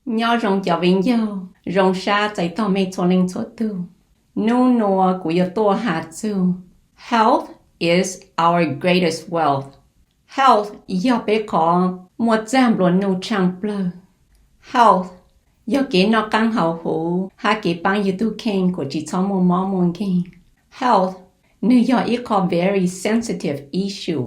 Nyob zoo cov viv ncaus, zoo sab txais tos mej txhua leej txhua tug. Nub nua kuv yuav tuaj has txug: Health is our greatest wealth. Health yog peb qhov muaj txag nplua nuj tshaaj plawg. Health yog kev noj qaab haus huv hab kev paab yug tug kheej kuas tsi txhob muaj mob muaj nkeeg. Health nwg yog ib qho very sensitive issue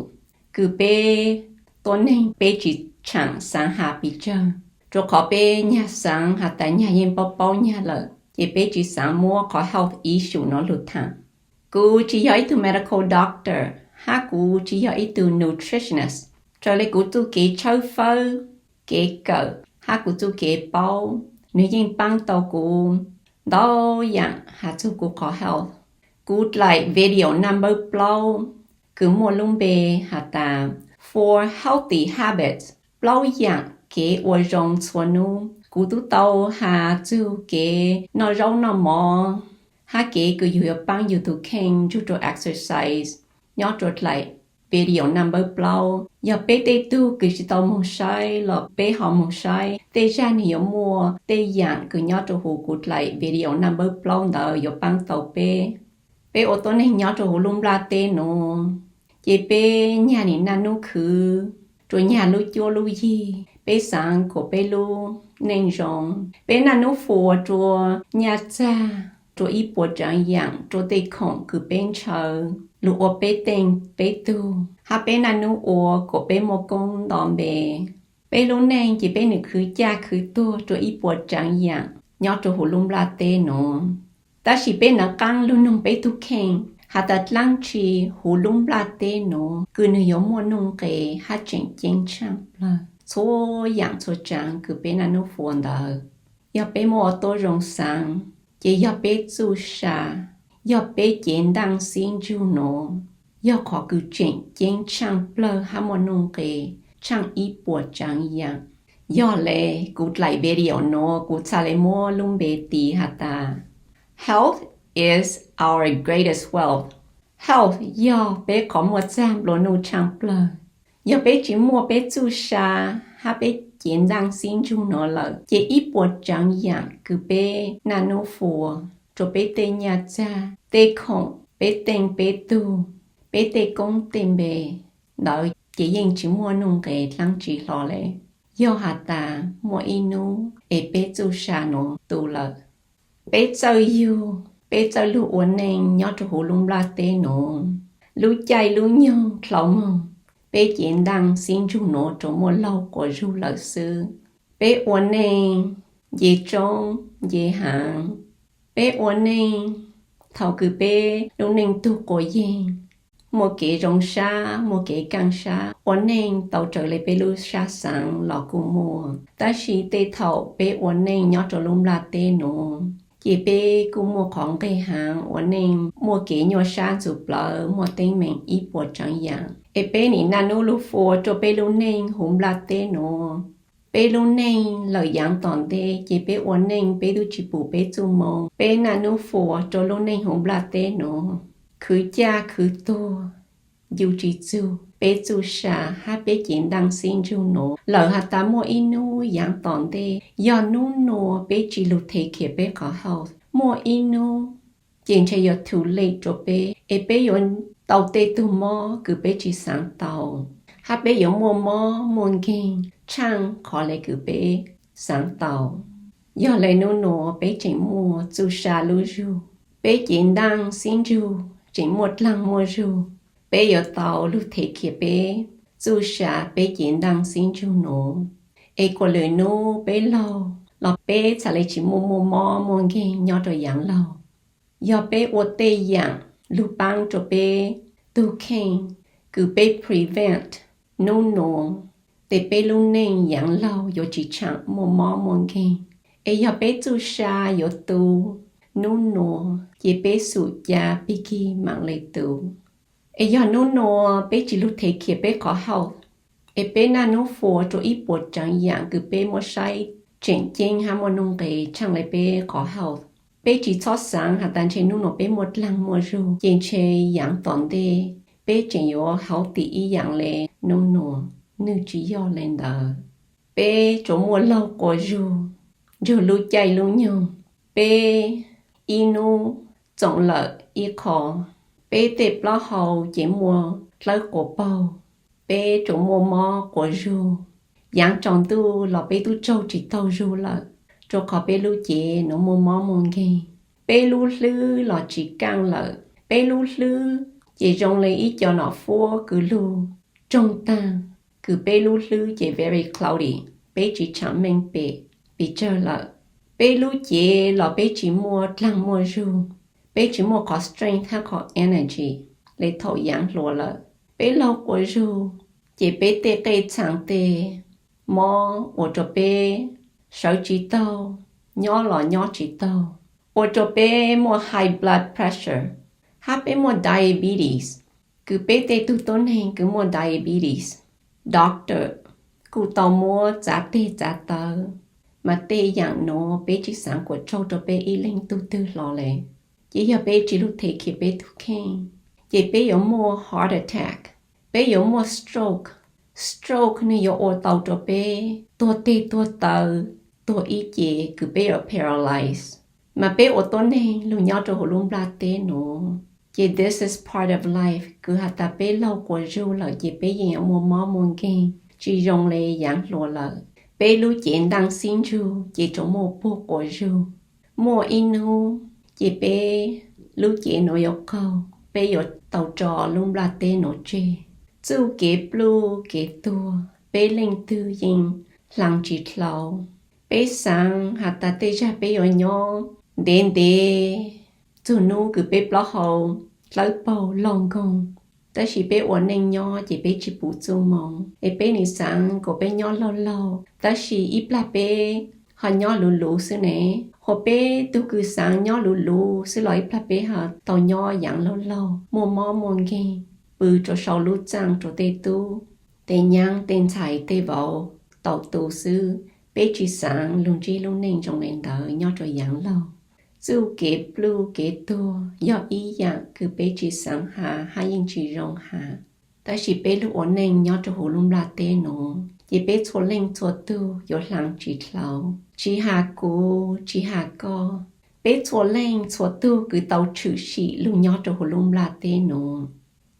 kws peb tuab neeg peb tsi tshaam xaav has pes tsawg, rua qhov peb nyag xaav has tas nyag yeej paub paub nyag lawm, ces peb tsi xaav muab qhov health issue nuav lug thaam. Kuv tsi yog ib tug medical doctor, hab kuv tsi yog ib tug nutritionist. Raws le kuv txuj kev tshawb fawb, kev kawm, hab kuv txuj kev paub, nwg yeej paab tau kuv ntau yaam has txug kuv qhov health. Kuv dlaim video number plaub kws muaj lub npe has tas Four Healthy Habits, plaub yaam kev ua zoo txhua nub. Kuv tub tau has txug kev noj zaub noj mov, hab kev kws yug yuav paab yug tug kheej nrug rua exercise nyob rua dlaim video number plaub. Yog peb tej tug kws tsi tau moog saib los peb ho moog saib, tej zag nwg yuav muaj tej yaam kws nyob rua huv kuv dlaim video number plaub ntawd yuav paab tau peb. Peb ua tuab neeg nyob rua huv lub nplaj teb nuav, ces peb nyag nim naj nub khwv rua nyag lub cuab lub yig, peb xaav kuas peb lub neej zoo. Peb naj nub fuas rua nyaj txag, rua ib puas tsaav yaam, rua tej khoom kws peb ntshaw lug ua peb teej peb tug, hab peb naj nub ua kuas peb muaj koob nto npe. Peb lub neej ces peb nwg khwv caj khwv tuag rua ib puas tsaav yaam nyob rua huv lub nplaj teb nuav. Tab sis peb naav qaab lug noog peb tug kheej has tas dlaab tsi huv lub nplaj teb nuav kws nwg yuav muaj nuj nqes hab tseem ceeb tshaaj plawg txhua yaam txhua tsaav kws peb naj nub fuas ntawd. Yog peb muaj ua tuab zoo xaav, ces yog peb txuj sa, yog peb cev ntaaj xib ntsug nuav, yog qhov kws tseem ceeb tshaaj plawg hab muaj nuj nqes tshaaj ib puas tsaav yaam. Yog le, kuv dlaim video nuav kuv txhad le muab lub npe tis has tas Health is our greatest wealth. Health yog peb qhov muaj txag nplua nuj tshaaj plawg. Yog peb tsi muaj peb txuj sa hab peb cev ntaaj xib ntsug nuav lawm, ces ib puas tsaav yaam kws peb naj nub fuas rua peb tej nyaj txag, tej khoom, peb teej peb tug, peb tej koob tej npe ntawd ces yeej tsi muaj nuj nqes dlaab tsi hlo le. Yog has tas muaj ib nub es peb txuj sa nuav tu lawm, peb txawj yug, peb txawj lug ua neej nyob rua huv lub nplaj teb nuav. Lub caij lub nyoog dlhau moog, peb cev ntaaj xib ntsug nuav rua muaj laug quas zug lawm xwb. Peb ua neej nce tsoob nce haav, peb ua neej thaus kws peb lub neej tug quas yeeg, muaj kev zoo sab muaj kev kaaj sab, ua neej tau raws le peb lub sab xaav los kuj muaj. Tab sis tej thaum peb ua neej nyob rua lub nplaj teb nuav, ces peb kuj muaj qhov nqeg haav ua neej, muaj kev nyuaj sab ntxuv plawv, muaj teeb meem ib puas tsaav yaam. Es peb nim naj nub lug fuas rua peb lub neej huv nplaj teb nuav, peb lub neej lawm yaav tom ntej ces peb ua neej peb tub tsi pum peb txuj moo. Peb naj nub fuas rua lub neej huv nplaj teb nuav, khwv caj khwv tuag, ncu tsi txug, peb txuj sa hab peb cev ntaaj xib ntsug nuav lawm has tas muaj ib nub yaav tom ntej, yog nub nua peb tsi lug thev khiav peb qhov health, muaj ib nub ces ntshe yuav too late rua peb, es peb yuav tau tej tug mob kws peb tsi xaav tau, hab peb yuav muaj mob muaj nkeeg tshaaj qhov le kws peb xaav tau. Yog le nub nua peb tseem muaj txuj sa lub zug, peb cev ntaaj xib ntsug tseem muaj dlaag muaj zug, peb yuav tau lug thev khiav peb txuj sa peb cev ntaaj xib ntsug nuav, es kuas lwm nub peb laug los peb txhad le tsi muaj muaj mob muaj nkeeg nyob rua yaav laug. Yog peb ua tej yaam lug paab rua peb tug kheej kws peb prevent nub nua, tes peb lub neej yaav laug yuav tsi tshaam muaj mob muaj nkeeg. Es yog peb txuj sa yuav tu nub nua, ces peb xum ca pig kig maam le tu. Es yog nub nua peb tsi lug thev khiav peb qhov health, es peb naj nub fuas rua ib puas tsaav yaam kws peb muab saib tseem ceeb hab muaj nuj nqes tshaaj le peb qhov health, peb tsi txhob xaav has tas ntshe nub nua peb muaj dlaag muaj zug ces ntshe yaav tom ntej peb tseem yuav healthy ib yaam le nub nua. Nwg tsi yog le ntawd. Peb tsuas muaj laug quas zug, nrug lub caij lub nyoog. Peb ib hnub txoom lawm ib qho, peb tej plaub hau ces muaj dlawb quas paug, peb tsuas muaj mob quas zug. Yaav tsaus ntuj los peb tub tsaug tsis taug zug lawm, rua qhov peb lub cev nuav muaj mob muaj nkeeg. Peb lub hlwb los tsis kaaj lawm, peb lub hlwb ces zoo le ib co nom fuab kws lug roog taag, kws peb lub hlwb ces very cloudy, peb tsis tshaam meej pem pes tsawg lawm. Peb lub cev los peb tsis muaj dlaag muaj zug, peb tsis muaj qhov strength hab qhov energy le thaum yaav hluas lawm. Peb laug quas zug ces peb tej qej txhaam tej mob ua rua peb sawv tsis taug, nyob los nyob tsis taug, ua rua peb muaj high blood pressure, hab peb muaj diabetes, kws peb tej tug tuab neeg kws muaj diabetes, doctor kuj tau muab txav teg txav taw, mas tej yaam nuav peb tsis xaav kuas tsaug rua peb ib leeg tug twg hlo le. Ces yog peb tsis lug take care peb tug kheej, ces peb yuav muaj heart attack, peb yuav muaj stroke. Stroke nwg yuav ua tau rua peb tuag teg tuag taw, tuag ib ce kws peb yuav paralyze. Mas peb ua tuab neeg lug nyob rua huv lub nplaj teb nuav, ces this is part of life, kws has tas peb laug quas zug lawm ces peb yeej yuav muaj mob muaj nkeeg tsis zoo le yaav hluas lawm. Peb lub cev ntaaj xib ntsug ces tsuas muaj puag quas zug. Muaj ib hnub ces peb lub cev nuav yuav qaug, peb yuav tau tso lub nplaj teb nuav tseg. Txuj kev pluj kev tuag peb leej twg yeej hlaang tsis dlhau. Peb xaav has tas tej zag peb yuav nyob ntev ntev, txug nub kws peb plaub hau dlawb paug laug nkoog. Tab sis peb ua neej nyob ces peb tsis pum txuj moo, es peb nim xaav kuas peb nyob laug laug, tab sis ib plag peb ho nyob luv luv xwb ne. Hos peb tug kws xaav nyob luv luv xwb los ib plag peb ho tau nyob yaav laug laug, muaj mob muaj nkeeg, pw rua sau lub txaaj rua tej tub tej nyab tej ntxhais tej vauv tau tu xwb. Peb tsis xaav lug ntsib lub neej zoo le ntawd nyob rua yaav laug. Txuj kev pluj kev tuag yog ib yaam kws peb tsis xaav has hab yeej tsis zoo has. Tab sis peb lug ua neej nyob rua huv lub nplaj teb nuav ces peb txhua leej txhua tug yuav hlaang tsis dlhau. Tsis has kuv tsis has koj, peb txhua leej txhua tug kws tau tshwm sim lug nyob rua huv lub nplaj teb nuav,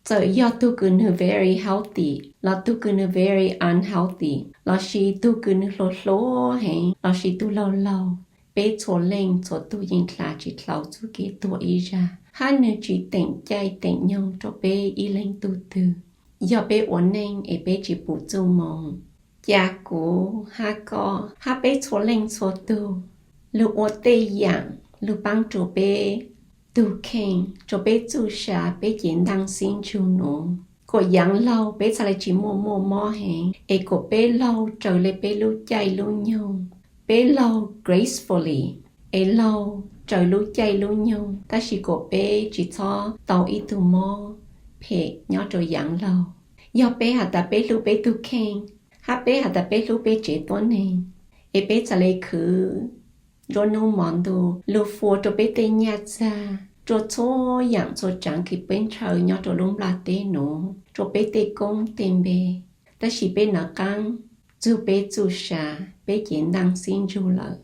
txawm yog tug kws nwg very healthy los tug kws nwg very unhealthy lossis tug kws nwg hluas hluas heev lossis tug laug laug, peb txhua leej txhua tug yeej dlha tsis dlhau txuj kev tuag ib zag, hab nwg tsis teem caij teem nyoog rua peb ib leeg tug twg. Yog peb ua neej es peb tsis pum txuj moo, ca kuv hab koj hab peb txhua leej txhua tug lug ua tej yaam lug paab rua peb tug kheej, rua peb txuj sa, peb cev ntaaj xib ntsug nuav, kuas yaav laug peb txhaj le tsis muaj muaj mob heev, es kuas peb laug raws le peb lub caij lub nyoog, peb laug gracefully, es laug raws lub caij lub nyoog, tab sis kuas peb tsis txhob tau ib tug mob phem nyob rua yaav laug. Yog peb has tas peb hlub peb tug kheej, hab peb has tas peb hlub peb tsev tuab neeg, es peb txhaj le khwv nruab nub mov ntuj lug fua rua peb tej nyaj txag, rua txhua yaam txhua tsaav kws peb ntshaw nyob rua lub nplaj teb nuav, rua peb tej koob tej npe, tab sis peb nov qaab txug peb txuj sa, peb cev ntaaj xib ntsug lawm.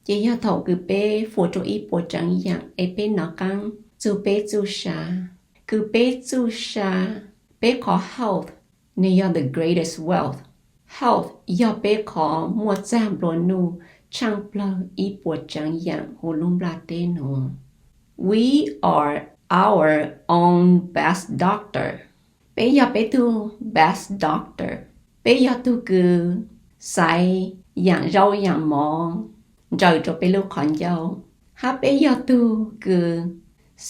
Ces yog thaum kws peb fua rua ib puas tsaav yaam es peb nov qaab txug peb txuj sa, kws peb txuj sa, peb qhov health nwg yog the greatest wealth. Health yog peb qhov muaj txag nplua nuj tshaaj plawg ib puas tsaav yaam huv lub nplaj teb nuav. We are our own best doctor. Peb yog peb tug best doctor. Peb yog tug kws xaiv yaam zaub yaam mov nraws rua peb lub qhov ncauj, hab peb yog tug kws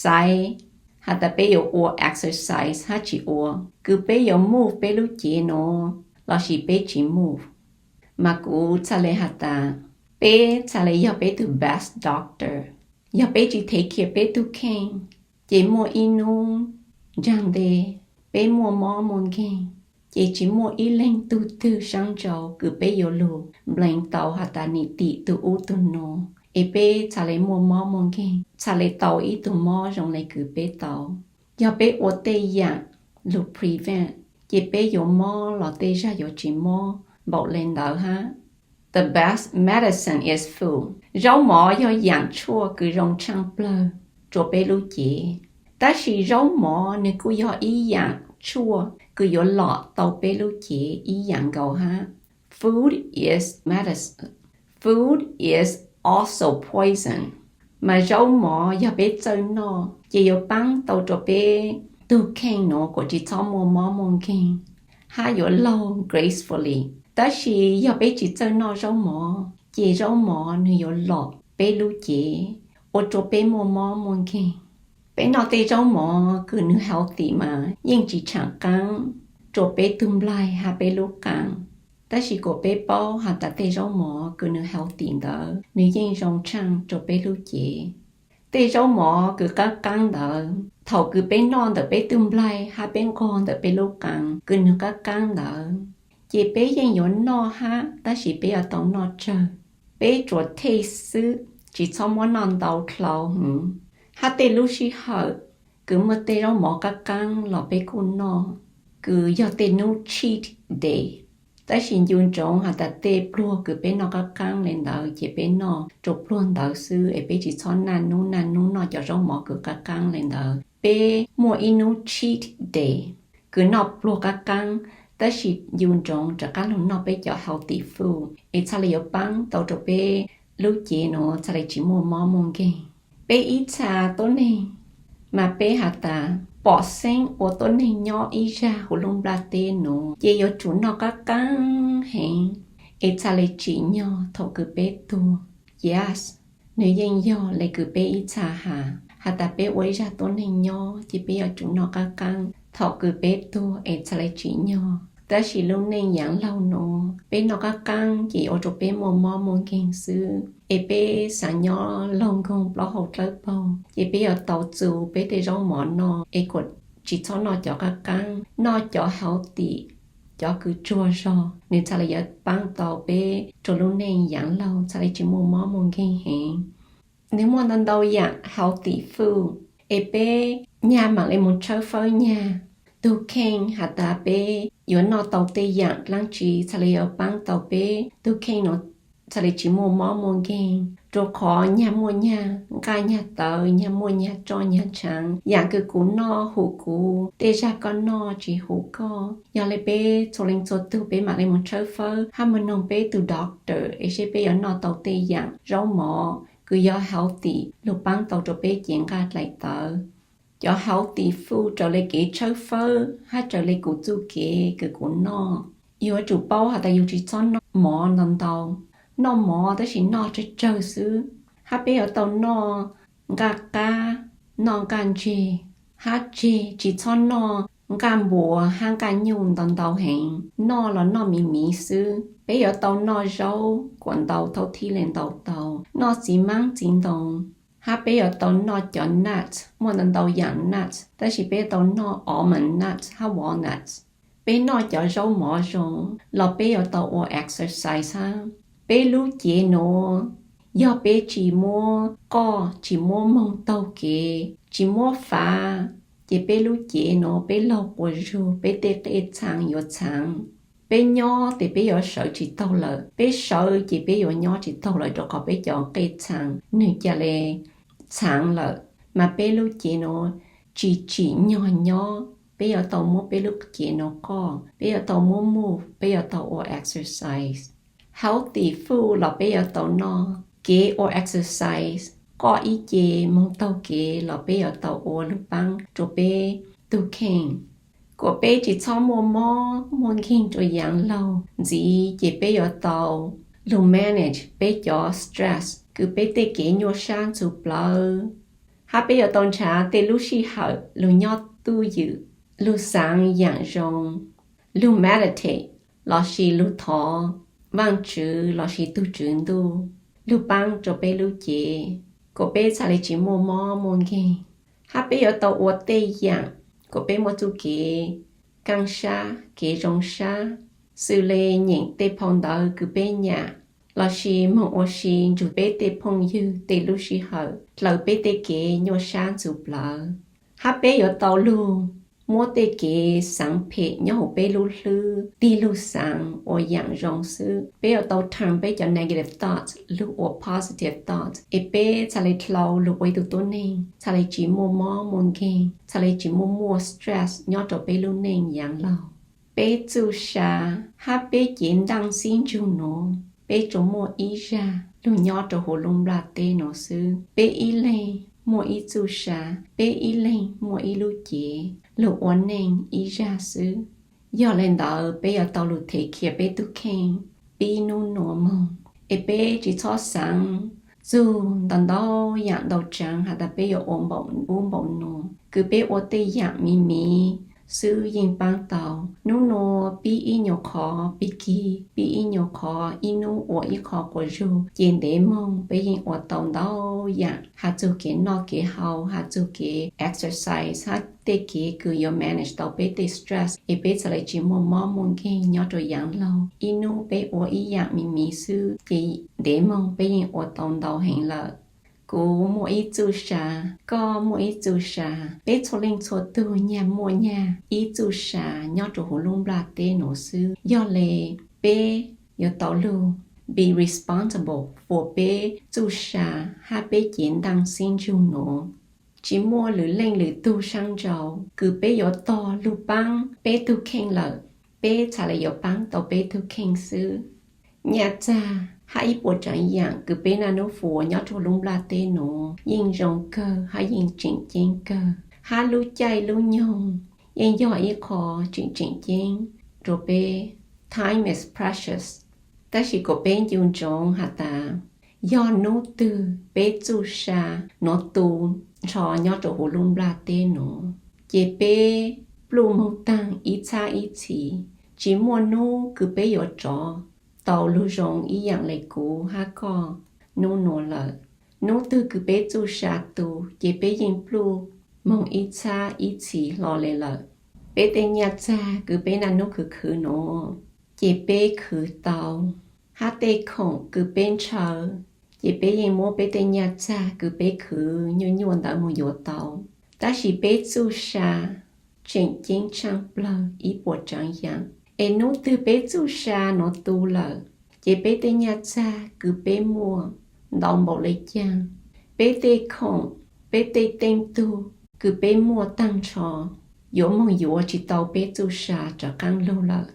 xaiv has tas peb yuav ua exercise hab tsis ua, kws peb yuav move peb lub cev nuav lossis peb tsis move. Mas kuv txhaj le has tas peb txhaj le yog peb tug best doctor. Yog peb tsis thev khiav peb tug kheej, ces muaj ib nub nraag nte peb muaj mob muaj nkeeg, ces tsis muaj ib leeg tug twg saab ntsau kws peb yuav lug nplees tau has tas nim tim tug ub tug nuav, es peb txhaj le muaj mob muaj nkeeg, txhaj le tau ib tug mob zoo le kws peb tau. Yog peb ua tej yaam lug prevent, ces peb yuav mob los tej zag yuav tsis mob npaum le ntawd hab. The best medicine is food. Zaub mov yog yaam tshuaj kws zoo tshaaj plawg rua peb lub cev, tab sis zaub mov nwg kuj yog ib yaam tshuaj kws yuav lom tau peb lub cev ib yaam nkaus hab. Food is medicine. Food is also poison. Mas zaub mov yog peb txawj noj ces yuav paab tau rua peb tug kheej nuav kuas tsi txhob muaj mob muaj nkeeg hab yuav laug gracefully. Tab sis yog peb tsi txawj noj zaub mov ces zaub mov nwg yuav lom peb lub cev ua rua peb muaj mob muaj nkeeg. Peb noj tej zaub mov kws nwg healthy mas yeej tsi tshaam qaab rua peb tug nplaig hab peb lub qaa. Tab sis kuas peb paub has tas tej zaub mov kws nwg healthy ntawd nwg yeej zoo tshaaj rua peb lub cev. Tej zaub mov kws qaab qaab ntawd, thaum kws peb noj ntawm peb tug nplaig hab peb nqog ntawm peb lub qaa kws nwg qaab qaab ntawd, ces peb yeej yuav noj hab, tab sis peb yuav tau noj tsawg. Peb tsuas taste xwb, tsi txhob muab noj ntau dlhau hwv. Hab tej lub sij hawm kws muaj tej zaub mov qaab qaab los peb kuj noj, kws yog tej nub cheat day. Tab sis ncu ntsoov has tas tej pluag kws peb noj qaab qaab le ntawd ces peb noj rua pluag ntawd xwb es peb tsi txhob naj nub naj nub noj cov zaub mov kws qaab qaab le ntawd. Peb muaj ib nub cheat day kws noj pluag qaab qaab, tab sis ncu ntsoov rov qaab lug noj peb cov healthy food es txhaj le yuav paab tau rua peb lub cev nuav txhaj le tsi muaj mob muaj nkeeg. Peb ib txha tuab neeg mas peb has tas pom xeeb ua tuab neeg nyob ib zag huv lub nplaj teb nuav ces yuav tsum noj qaab qaab heev es txhaj le tsim nyog thaum kws peb tuag. Yes, nwg yeej yog le kws peb ib txha has, has tas peb ua ib zag tuab neeg nyob ces peb yuav tsum noj qaab qaab thaum kws peb tuag es txhaj le tsim nyog. Tab sis lub neej yaav laug nuav peb noj qaab qaab ces ua rua peb muaj mob muaj nkeeg xwb, es peb xaav nyob laug nkoog plaub hau dlawb paug ces peb yuav tau txu peb tej zaub mov noj es kuas tsi txhob noj cov qaab qaab, noj cov healthy, cov kws tsuag zog, nwg txhaj le yuav paab tau peb rua lub neej yaav laug txhaj le tsi muaj mob muaj nkeeg heev. Nwg muaj ntau ntau yaam healthy food es peb nyag maam le moog tshawb fawb nyag. Tug kheej has tas peb yuav noj tau tej yaam dlaab tsi txhaj le yuav paab tau peb tug kheej nuav txhaj le tsi muaj mob muaj nkeeg, rua qhov nyag muaj nyag nqaj nyag tawv, nyag muaj nyag roj nyag tshaav. Yaam kws kuv noj hum kuv, tej zag koj noj tsi hum koj. Yog le peb txhua leej txhua tug peb maam le moog tshawb fawb hab moog noog peb tug doctor es seb peb yuav noj tau tej yaam zaub mov kws yog healthy lug paab tau rua peb cev nqaj dlaim tawv. Cov healthy food raws le kev tshawb fawb hab raws le kuv txuj kev kws kuv noj. Yuav tsum paub has tas yug tsi txhob noj mov ntau ntau. Noj mov tab sis noj tsawg tsawg xwb, hab peb yuav tau noj nqaj qab, noj nqaj ntseg, hab tseg tsi txhob noj nqaj npua hab nqaj nyuj ntau ntau heev. Noj los noj miv miv xwb. Peb yuav tau noj zaub kuas ntau thaub thib le ntau tau, noj txiv maab txiv ntoo, hab peb yuav tau noj cov nuts, muaj ntau ntau yaam nuts, tab sis peb yuav tau noj almond nuts hab walnuts. Peb noj cov zaub mov zoo los peb yuav tau ua exercise hab. Peb lub cev nuav, yog peb tsi muab qoj, tsi muab moog taug kev, tsi muab fav, ces peb lub cev nuav peb laug quas zug, peb tej qej txhaav yuav txhaav. Peb nyob tes peb yuav sawv tsi taug lawm, peb sawv ces peb yuav nyob tsi taug lawm rua qhov peb cov qej txhaav nwg ca le txhaav lawm. Mas peb lub cev nuav tsi tsim nyog nyob, peb yuav tau muab peb lub cev nuav qoj, peb yuav tau muab move, peb yuav tau ua exercise. Healthy food los peb yuav tau noj. Kev ua exercise, qoj ib ce moog taug kev los peb yuav tau ua lug paab rua peb tug kheej, kuas peb tsi txhob muaj mob muaj nkeeg rua yaav laug ntxiv, ces peb yuav tau lug manage peb cov stress kws peb tej kev nyuaj sab ntxhov plawv, hab peb yuav tau nrhav tej lub sij hawm lug nyob tuj ywm, lug xaav yaam zoo, lug meditate lossis lug thov Vaajtswv lossis tug Tswv Ntuj lug paab rua peb lub cev, kuas peb txhaj le tsi muaj mob muaj nkeeg. Hab peb yuav tau ua tej yaam kuas peb muaj txuj kev kaaj sab, kev zoo sab, xws le nyeem tej phau ntawv kws peb nyam, lossis moog ua si nrug peb tej phooj ywg tej lub sij hawm dlaws peb tej kev nyuaj sab ntxhov plawv. Hab peb yuav tau lug muab tej kev xaav phem nyob huv peb lub hlwb tig lug xaav ua yaam zoo xwb. Peb yuav tau turn peb cov negative thoughts lug ua positive thoughts, es peb txhad le dlhau lug ua ib tug tuab neeg txhad le tsi muaj mob muaj nkeeg, txhad le tsi muaj muaj stress nyob rua peb lub neej yaav laug. Peb txuj sa hab peb cev ntaaj sib ntsug nuav, peb tsuas muaj ib zag lug nyob rua huv lub nplaj teb nuav xwb. Peb ib leeg muaj ib txuj sa, peb ib leeg muaj ib lub cev lug ua neej ib zag xwb. Yog le ntawd peb yuav tau lug thev khiav peb tug kheej pib nub nuav moog, es peb tsi txhob xaav txug ntau ntau yaam ntau tsaav has tas peb yuav ua npaum ub npaum nuav, kws peb ua tej yaam miv miv xwb yeej paab tau. Nub nuav pib ib nyuas qhov, pig kig pib ib nyuas qhov, ib nub ua ib qho quas zug, ces ntev moog peb yeej ua tau ntau yaam, has txug kev noj kev haus, has txug kev exercise hab tej kev kws yuav manage tau peb tej stress, es peb txhad le tsi muaj mob muaj nkeeg nyob rua yaav laug. Ib nub peb ua ib yaam miv miv xwb, ces ntev moog peb yeej ua tau ntau heev lawm. Kuv muaj ib txuj sa, koj muaj ib txuj sa, peb txhua leej txhua tug nyag muaj nyag ib txuj sa nyob rua huv lub nplaj teb nuav xwb. Yog le peb yuav tau lug be responsible for peb txuj sa hab peb cev ntaaj sib ntsug nuav. Tsi muaj lwm leej lwm tug saab nrau kws peb yuav tog lug paab peb tug kheej lawm, peb txhad le yuav paab tau peb tug kheej xwb. Nyaj txag hab ib puas tsaav yaam kws peb naj nub fuas nyob rua lub nplaj teb nuav yeej zoo kawg hab yeej tseem ceeb kawg, hab lub caij lub nyoog yeej yog ib qho tseem tseem ceeb rua peb. Time is precious. Tab sis kuas peb ncu ntsoov has tas, yog nub twg peb txuj sa nuav tu nrho nyob rua huv lub nplaj teb nuav, ces peb pluj moog taag ib txhab ib txhis. Tsi muaj nub kws peb yuav rov tau lug zoo ib yaam le kuv hab koj nub nuav lawm. Nub twg kws peb txuj sa tu, ces peb yeej pluj moog ib txhab ib txhis hlo le lawm. Peb tej nyaj txag kws peb naj nub khwv khwv nuav, ces peb khwv tau, hab tej khoom kws peb ntshaw, ces peb yeej muab peb tej nyaj txag kws peb khwv nyuaj nyuaj ntawd moog yuav tau. Tab sis peb txuj sa tseem ceeb tshaaj plawg ib puas tsaav yaam. Es nub twg peb txuj sa nuav tu lawm, ces peb tej nyaj txag kws peb muaj ntau npaum le caag, peb tej khoom, peb tej teej tug kws peb muaj taag nrho yuav moog yuav tsi tau peb txuj sa rov qaab lug lawm.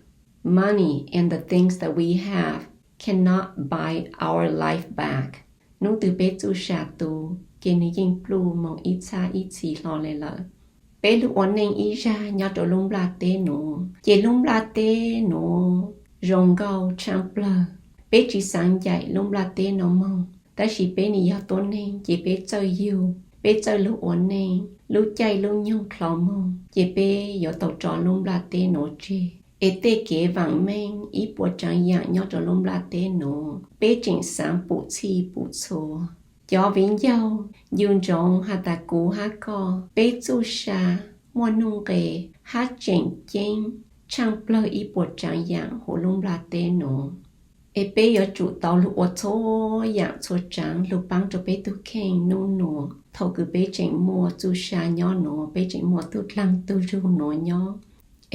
Money and the things that we have cannot buy our life back. Nub twg peb txuj sa tu, ces nwg yeej pluj moog ib txhab ib txhis hlo le lawm. Peb lug ua neej ib zag nyob rua lub nplaj teb nuav, ces lub nplaj teb nuav zoo nkauj tshaaj plawg. Peb tsi xaav ncaim lub nplaj teb nuav moog, tab sis peb nwg yog tuab neeg ces peb txawj yug, peb txawj lug ua neej. Lub caij lub nyoog dlhau moog ces peb yuav tau tso lub nplaj teb nuav tseg. Es tej kev vaam meej ib puas tsaav yaam nyob rua lub nplaj teb nuav, peb tseem xaav pum txhij pum txhua. Cov viv ncaus, ncu ntsoov has tas kuv hab koj, peb txuj sa muaj nuj nqes hab tseem ceeb tshaaj plawg ib puas tsaav yaam huv lub nplaj teb nuav. Es peb yuav tsum tau lug ua txhua yaam txhua tsaav lug paab rua peb tug kheej nub nuav. Thaus kws peb tseem muaj txuj sa nyob nuav, peb tseem muaj tug dlaag tug zug nuav nyob,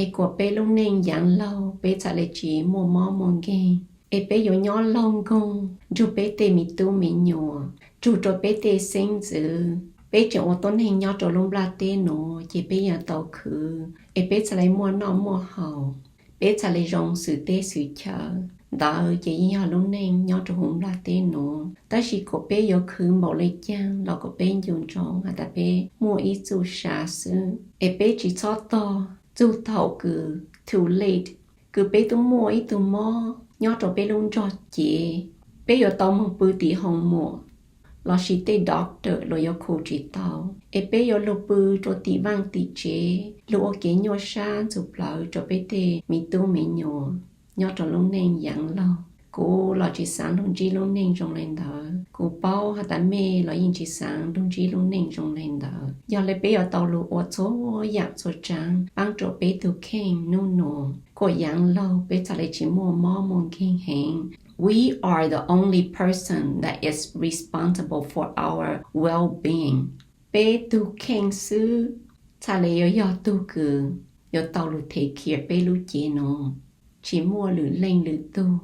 es kuas peb lub neej yaav laug peb txhad le tsi muaj mob muaj nkeeg, es peb yuav nyob laug nkoog nrug peb tej miv tub miv nyuas, nrug rua peb tej xeeb ntxwv. Peb tseem ua tuab neeg nyob rua lub nplaj teb nuav, ces peb yuav tau khwv, es peb txhad le muaj noj muaj haus, peb txhad le zoo xwm teb xwm chaw. Ntawd ces yeej yog lub neej nyob rua huv nplaj teb nuav. Tab sis kuas peb yuav khwv npaum le caag los kuas peb ncu ntsoov has tas peb muaj ib txuj sa xwb, es peb tsi txhob tog txug thaum kws too late, kws peb tub muaj ib tug mob nyob rua peb lub nrog cev, peb yuav tau moog pw tim hoo muam lossis tej doctor los yuav khu tsi tau, es peb yuav lug pw rua tim vaaj tim tsev, lug ua kev nyuaj sab ntxhov plawv rua peb tej miv tub miv nyuas nyob rua lub neej yaav laug. Kuv los tsi xaav lug ntsib lub neej zoo le ntawd. Kuv paub has tas mej los yeej tsi xaav lug ntsib lub neej zoo le ntawd. Yog le peb yuav tau lug ua txhua yaam txhua tsaav paab rua peb tug kheej nub nuav, kuas yaav laug peb txhad le tsi muaj mob muaj nkeeg heev. We are the only person that is responsible for our well-being. Peb tug kheej xwb Txhaj le yuav yog tug kws yuav tau lug thev khiav peb lub cev nuav. Tsis muaj lwm leej lwm tug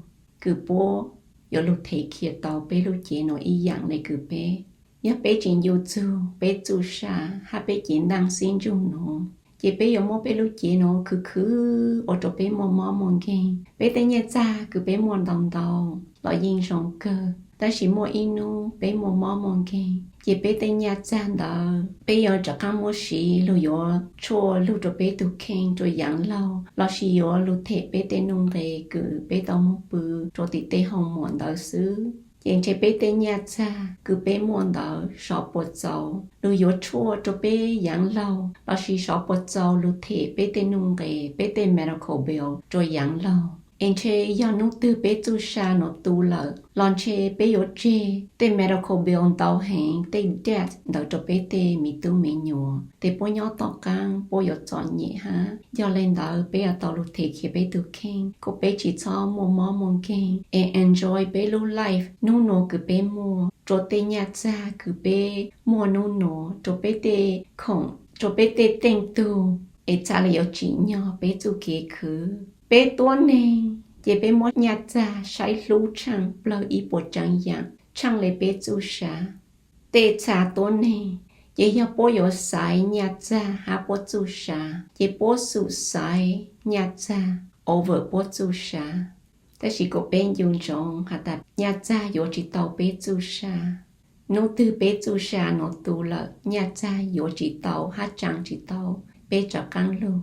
kws puab yuav lug thev khiav tau peb lub cev nuav ib yaam le kws peb. Yog peb tsis ncu txug peb txuj sa hab peb cev ntaaj xib ntsug nuav, ces peb yuav muab peb lub cev nuav khwv khwv ua rua peb muaj mob muaj nkeeg. Peb tej nyaj txag kws peb muaj ntau ntau los yeej zoo kawg, tab sis muaj ib nub peb muaj mob muaj nkeeg, ces peb tej nyaj txag ntawd peb yuav rov qaab muab siv lug yuav tshuaj lug rua peb tug kheej rua yaav laug, lossis yuav lug them peb tej nuj nqes kws peb tau muab pw rua tim tej hoo muam ntawd xwb. Ces ntshe peb tej nyaj txag kws peb muaj ntawd sov puas txaus lug yuav tshuaj rua peb yaav laug, lossis sov puas txaus lug them peb tej nuj nqes, peb tej medical bill rua yaav laug. Es ntshe yog nub twg peb txuj sa nuav tu lawm los ntshe peb yuav tseg tej medical bill ntau heev, tej debt ntawd rua peb tej miv tub miv nyuas. Tes puab nyob tom qaab puab yuav txom nyem hab. Yog le ntawd peb yuav tau lug thev khiav peb tug kheej kom peb tsis txhob muaj mob muaj nkeeg es enjoy peb lub life nub nuav kws peb muaj, rua tej nyaj txag kws peb muaj nub nuav, rua peb tej khoom, rua peb tej teej tug, es txhaj le yuav tsim nyog peb txuj kev khwv. Peb tuab neeg ces peb muab nyaj txag saib hlub tshaaj plawg ib puas tsaav yaam tshaaj le peb txuj sa. Tej txha tuab neeg ces yog puab yuav xaiv nyaj txag hab puab txuj sa, ces puab xum xaiv nyaj txag over puab txuj sa. Tab sis kuas peb ncu ntsoov has tas nyaj txag yuav tsis tau peb txuj sa. Nub twg peb txuj sa nuav tu lawm, nyaj txag yuav tsis tau hab tsaa tsis tau peb rov qaab lug.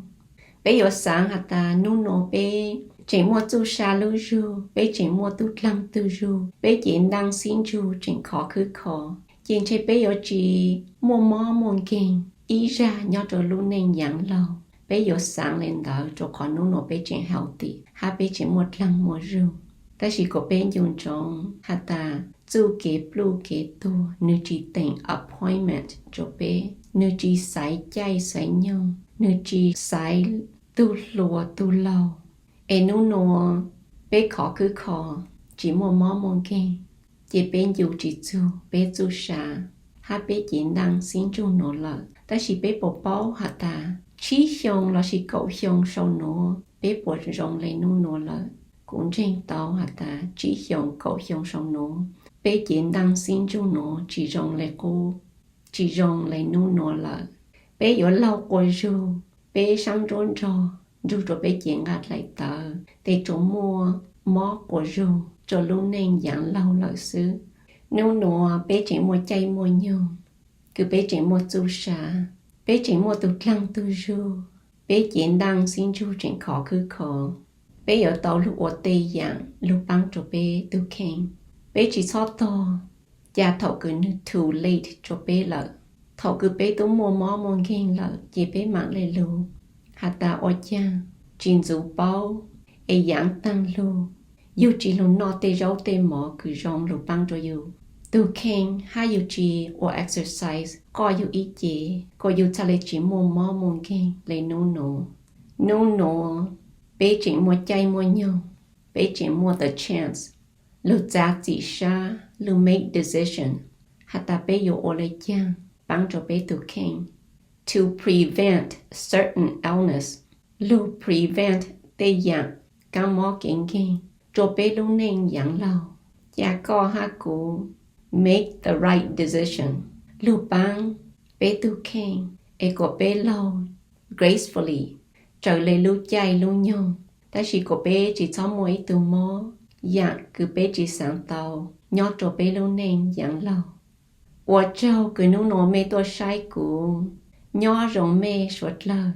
Peb yuav xaav has tas nub nuav peb tseem muaj txuj sa lub zug, peb tseem muaj tug dlaag tug zug, peb cev ntaaj xib ntsug tseem khov khwb kho, ces ntshe peb yuav tsis muaj mob muaj nkeeg ib zag nyob rua lub neej yaav laug. Peb yuav xaav le ntawd rua qhov nub nuav peb tseem healthy hab peb tseem muaj dlaag muaj zug. Tab sis kuas peb ncu ntsoov has tas txuj kev pluj kev tuag nwg tsis teem appointment rua peb, nwg tsis xaiv caij xaiv nyoog, nwg tsis xaiv tug hluas tug laug. Es nub nuav peb khov khwb kho, tsis muaj mob muaj nkeeg, ces peb ncu tsis txug peb txuj sa hab peb cev ntaaj xib ntsug nuav lawm. Tab sis peb puas paub has tas tsib xyoo lossis kaum xyoo sau nuav peb puas zoo le nub nuav lawm? Kuv ntseeg tau has tas tsib xyoo kaum xyoo sau nuav peb cev ntaaj xib ntsug nuav tsis zoo le qub, tsis zoo le nub nuav lawm. Peb yuav laug quas zug, peb saab ntsuab nrog nrug rua peb cev nqaj dlaim tawv, tes tsuas muaj mob quas zug rua lub neej yaav laug lawm xwb. Nub nuav peb tseem muaj caij muaj nyoog kws peb tseem muaj txuj sa, peb tseem muaj tug dlaag tug zug, peb cev ntaaj xib ntsug tseem khov khwb kho. Peb yuav tau lug ua tej yaam lug paab rua peb tug kheej. Peb tsis txhob tog ca thaum kws nwg too late rua peb lawm. Thaum kws peb tub muaj mob muaj nkeeg lawm ces peb maam le lug has tas ua caag tsis ntxuv paub, es yaav taag lug, yug tsis lug noj tej zaub tej mov kws zoo lug paab rua yug tug kheej, hab yug tsis ua exercise qoj yug ib ce, kuas yug txhaj le tsis muaj mob muaj nkeeg le nub nuav. Nub nuav peb tseem muaj caij muaj nyoog, peb tseem muaj the chance lug txav txim sab, lug make decision has tas peb yuav ua le caag paab rua peb tug kheej to prevent certain illness, lug prevent tej yaam kaab mob kev nkeeg rua peb lub neej yaav laug. Ca koj hab kuv make the right decision, lug paab peb tug kheej es kuas peb laug gracefully, raws le lub caij lub nyoog, tab sis kuas peb tsis txhob muaj ib tug mob yaam kws peb tsis xaav tau nyob rua peb lub neej yaav laug. Ua tsaug kws nub nuav mej tuaj saib kuv. Nyob zoo mej suav dlawg.